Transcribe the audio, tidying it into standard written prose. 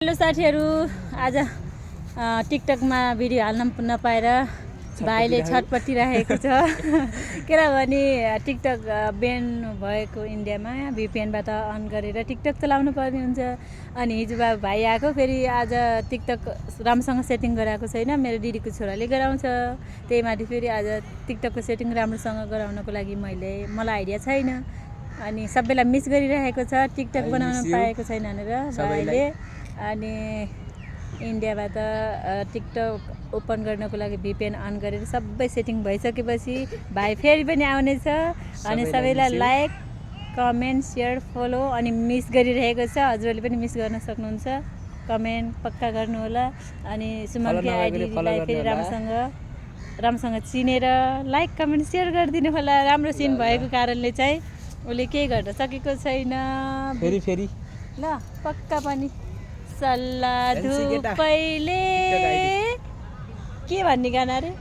Hello साथीहरू, आज टिकटकमा video हाल्न नपाएर भाइले छटपटिरहेको छ किनभने टिकटक ब्यान भएको इन्डियामा VPN-बाट अन गरेर टिकटक चलाउनु पर्ने हुन्छ। अनि हिजो भाइ आएको, फेरि आज टिकटक राम्रोसँग सेटिङ गराएको छैन, मेरो दिदीको छोराले गराउँछ। त्यही माथि फेरि आज टिकटकको सेटिङ राम्रोसँग गराउनको लागि मलाई आइडिया छैन। अनि सबैलाई मिस गरिरहेको छ, टिकटक बनाउन पाएको छैन भनेर भाइले। अनि इन्डियाबाट टिकटक ओपन गर्नको लागि VPN अन गरेर सबै सेटिङ भइसकेपछि भाइ फेरि पनि आउनेछ। अनि सबैलाई लाइक, कमेन्ट, सेयर, फलो अनि मिस गरिरहेको छ। हजुरहरूले पनि मिस गर्न सक्नुहुन्छ, कमेन्ट पक्का गर्नु होला। अनि सुमनकी आइडीलाई फेरि राम्रोसँग चिनेर लाइक, कमेन्ट, सेयर गरिदिनु होला। राम्रो सिन भएको कारणले चाहिँ उसले केही गर्न सकेको छैन। फेरि ल पक्का पनि सल्लाह धुपैले के भन्ने गाना रे